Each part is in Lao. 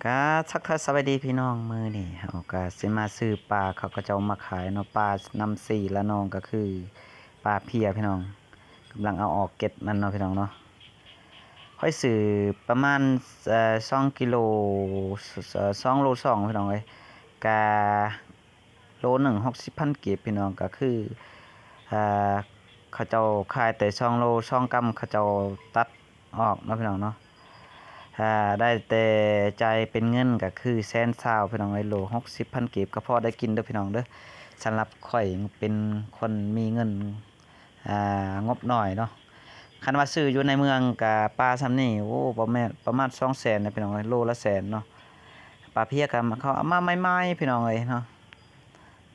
ກະທັກທາຍສະບາຍດີພີ່ນ້ອງ, ມື້ນີ້ເຮົາກະຊິມາຊື້ປາ ເຂົາເຈົ້າມາຂາຍເນາະ, ປານ້ຳຊີລະນອງ ກະຄືປາເພຍພີ່ນ້ອງ, ກຳລັງເອົາອອກເກັດມັນເນາະພີ່ນ້ອງເນາະ. ຂ້ອຍຊື້ປະມານ ເອີ ສອງກິໂລ ສ- ສ- ສອງໂລສອງພີ່ນ້ອງເອີຍ, ກະ ໂລໜຶ່ງຫົກສິບພັນກີບພີ່ນ້ອງ, ກະຄື ເອີ ເຂົາເຈົ້າຂາຍແຕ່ສອງໂລສອງກຳ, ເຂົາເຈົ້າຕັດອອກເນາະພີ່ນ້ອງເນາະ. ເອີ ໄດ້ແຕ່ຈ່າຍເປັນເງິນກະຄືແສນຊາວພີ່ນ້ອງເອີຍ, ໂລຫົກສິບພັນກີບ ກະພໍໄດ້ກິນເດີພີ່ນ້ອງເດີ. ສຳລັບຂ້ອຍເປັນຄົນມີເງິນ ອ່າ ງົບໜ້ອຍເນາະ, ຄັນວ່າຊື້ຢູ່ໃນເມືອງກະປາຊ່ຳນີ້ ໂອ້ ປະມານ ປະມານສອງແສນນະພີ່ນ້ອງເອີຍ, ໂລລະແສນເນາະ. ປາເພຍກະເຂົາເອົາມາໃໝ່ໆພີ່ນ້ອງເອີຍເນາະ,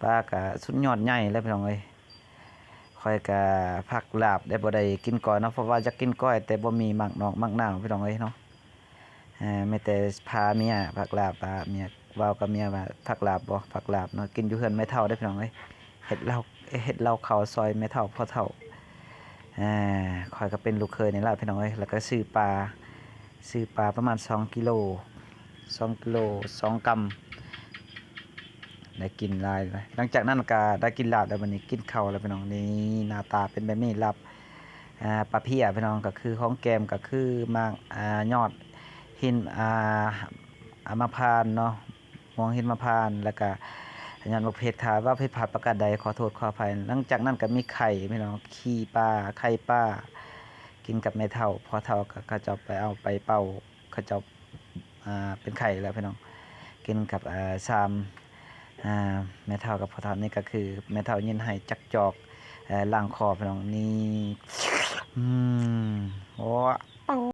ປາກະສຸດຍອດໃຫຍ່ແລ້ວພີ່ນ້ອງເອີຍ. ຂ້ອຍກະຜັກລາບໄດ້ ບໍ່ໄດ້ກິນກ້ອຍເນາະ, ເພາະວ່າຢາກກິນກ້ອຍ ແຕ່ບໍ່ມີໝາກນອກໝາກນາວພີ່ນ້ອງເອີຍເນາະ. ເອີ ມີແຕ່ພາເມຍຜັກລາບ, ພາເມຍເວົ້າກັບເມຍວ່າຜັກລາບບໍ່, ຜັກລາບເນາະ, ກິນຢູ່ເຮືອນແມ່ເຖົ້າເດ້ພີ່ນ້ອງເອີຍ, ເຮັດເຫຼົ້າ ເຮັດເຫຼົ້າເຂົ້າຊ່ອຍແມ່ເຖົ້າພໍ່ເຖົ້າ. ເອີ ຂ້ອຍກະເປັນລູກເຂີຍນີ້ລະພີ່ນ້ອງເອີຍ, ແລ້ວກະຊື້ປາ ຊື້ປາປະມານສອງກິໂລ ສອງກິໂລສອງກຳ ໄດ້ກິນຫຼາຍ. ຫຼັງຈາກນັ້ນກະໄດ້ກິນລາບແລ້ວ, ບາດນີ້ກິນເຂົ້າແລ້ວພີ່ນ້ອງ. ນີ້ໜ້າຕາເປັນແບບນີ້, ລາບ ອ່າ ປາເພຍພີ່ນ້ອງ, ກະຄືຂອງແກ້ມກະຄືໝາກ ອ່າ ຍອດຫີນ ອ່າ ອາມະພານເນາະ, ມ່ວງຫີນມະພານ ແລ້ວກະຍອດໝາກເຜັດ. ຖ້າເວົ້າຜິດພາດປະການໃດ ຂໍໂທດຂໍອະໄພ. ຫຼັງຈາກນັ້ນກະມີໄຂ່ພີ່ນ້ອງ, ຂີ້ປາ ໄຂ່ປາ ກິນກັບແມ່ເຖົ້າ ພໍ່ເຖົ້າ ກະເຂົາເຈົ້າໄປເອົາໄປເປົ່າ ເຂົາເຈົ້າ ອ່າ ເປັນໄຂ່ແລ້ວພີ່ນ້ອງ, ກິນກັບ ເອີ ຊາມ ອ່າ ແມ່ເຖົ້າກັບພໍ່ເຖົ້າ. ນີ້ກະຄືແມ່ເຖົ້າຍິນໄຫ້ຈັກຈອກ ເອີ ລ້າງຄໍພີ່ນ້ອງ. ນີ້ ອືມ ໂອ້